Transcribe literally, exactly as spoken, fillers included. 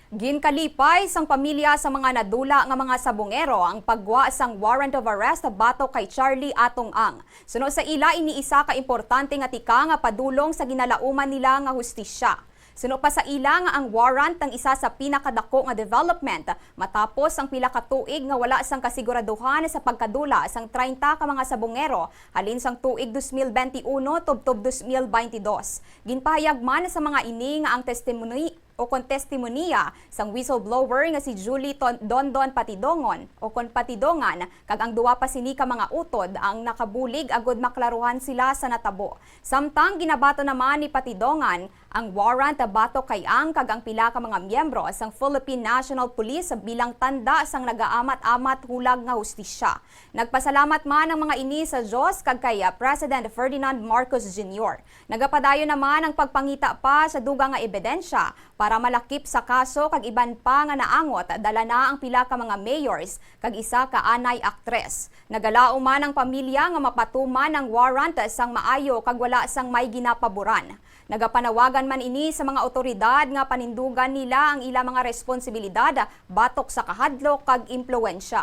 Ginkalipay sang pamilya sa mga nadula nga mga sabongero ang paggwa sang warrant of arrest batok kay Charlie Atong Ang. Suno sa ila, ini isa ka importante nga tikang nga padulong sa ginalauman nila nga hustisya. Suno pa sa ila nga ang warrant ang isa sa pinakadako nga development matapos ang pila ka tuig nga wala sang kasiguraduhan sa pagkadula sang treinta ka mga sabongero halin sang tuig dos mil benti uno tubtob dos mil benti dos. Ginpahayag man sa mga ini nga ang testimony o kon testimonya sang whistleblower nga si Julie Ton-, Dondon Patidongon o kon Patidongan kag ang duwa pa sini ka mga utod ang nakabulig agud maklaruhan sila sa natabo. Samtang ginabaton naman ni Patidongan ang warrant batok kay Ang kag ang pila ka mga miyembro sang Philippine National Police bilang tanda sang nagaamat-amat hulag nga hustisya. Nagpasalamat man ang mga ini sa Dios kag kay, ah, President Ferdinand Marcos Junior. Nagapadayon naman ang pagpangita pa sa dugang nga ebidensya para malakip sa kaso kag iban pa nga naangot, dala na ang pila ka mga mayors kag isa ka anay aktres. Nagalaom man ang pamilya nga mapatuman ang warrant sang maayo kag wala sang may ginapaboran. Nagapanawagan man ini sa mga awtoridad nga panindugan nila ang ila mga responsibilidad batok sa kahadlok kag impluwensya.